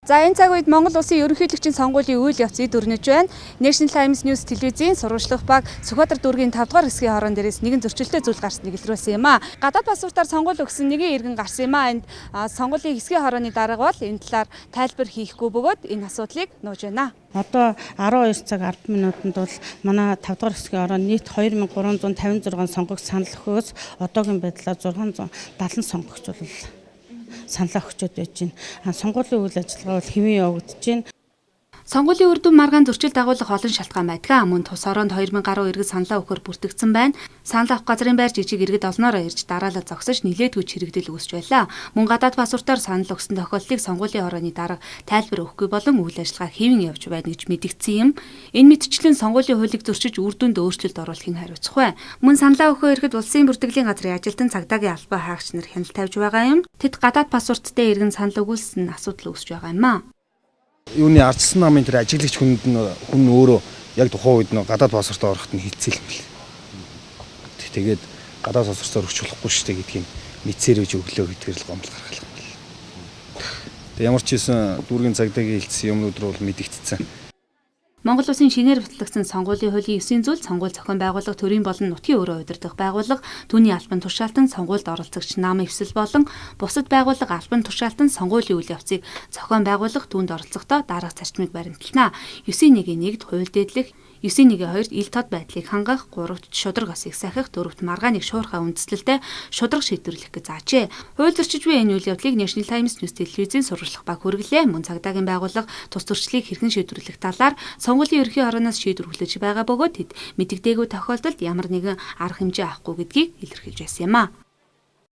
За, энэ цаг үед Монгол Улсын ерөнхийлөгчийн сонгуулийн үйл явц эд өрнөж байна. National Times News телевизийн сурвалжлах баг Сүхбаатар дүүргийн 5 дугаар хэсгийн хорон дээрээс нэгэн зөрчилтэй зүйл гарсныг илрүүлсэн юм а. Гадаад паспортаар сонгуул өгсөн нэгэн иргэн гарсан юм а. Энд сонгуулийн хэсгийн хорооны дарга бол энэ талаар тайлбар хийхгүй бөгөөд энэ асуудлыг нууж байна. Одоо 12 цаг 10 минутанд бол манай 5 дугаар хэсгийн ороо нийт 2356 сонгогч санал өгөхөөс одоогийн байдлаар 670 сонгогч бол саналаа өгчөөд байж байна. Сонгуулийн үйл ажиллагаа бол хэвэн явагдаж байна. Сонгуулийн үр дүн, маргаан, зөрчил дагуулах олон шалтгаан байдаг. Мөн тус ороонд 2000 гаруй иргэд саналаа өгөхөөр бүртгэгдсэн байна. Санал авах газрын байр жижиг иргэд олноороо ирж дараалал зогсож, нилээдгүй чирэгдэл үүсч байлаа. Мөн гадаад паспортоор санал өгсөн тохиолдлыг сонгуулийн орооны дарга тайлбар өгөхгүй болон үйл ажиллагаа хэвэн явж байна гэж мэдэгдсэн юм. Энэ мэтчлэн сонгуулийн хуулийг зөрчиж, үр дүнд өөрчлөлт оруулахын хариуцах бай. Мөн саналаа өгөхөөр ирэхэд улсын бүртгэлийн газрын ажилтан, цагдаагийн албан хаагч нар хяналт тавьж байгаа юм. Тэд гадаад паспорттой иргэн санал өгүүлсэн нь асуудал үүсэж байгаа юм а. Юуны ардчилсан намын тэр ажиглагч хүнд нь хүн өөрөө яг тухайн үед нь гадаад паспортоо ороход нь хэлцэл юм бэл. Тэгээд гадаад паспортоор өгч болохгүй шүү дээ гэдгийг мэдсээр үж өглөө гэдгээр л гомдол гаргалах юм бэл. Тэгээд ямар ч байсан дүүргийн цагдаагийн хэлсэн юмнууд руу бол мэдэгдсэн. Монгол Улсын шинээр батлагдсан сонгуулийн хуулийн 9-ийн зүйл сонгуул зохион байгуулах төрийн болон нутгийн өрөө удирдах байгууллага, түүний албан тушаалтан, сонгуульд оролцогч нам эвсэл болон бусад байгууллага, албан тушаалтан сонгуулийн үйл явцыг зохион байгуулах, түүнд оролцохдоо дараах зарчмыг баримтлана. 9-1-ийн 1-д хууль дээдлэх, 9-1-ийн 2-д ил тод байдлыг хангах, 3-т шударга ёсыг сахих, 4-т маргааныг шуурхай үндэслэлтэй шударга шийдвэрлэх гэж заажээ. Хууль зөрчиж буй энэ үйл явдлыг National Times News телевизийн сурвалжлах баг хүргэлээ. Мөн цагдаагийн байгууллага тус зөрчлийг хэрхэн шийдвэрлэх талаар сонгуулийн ерөнхий хорооноос шийдвэр хүлээж байгаа бөгөөд тэд мэдэгдээгүй тохиолдолд ямар нэгэн арга хэмжээ авахгүй гэдгийг илэрхийлж байсан юм а.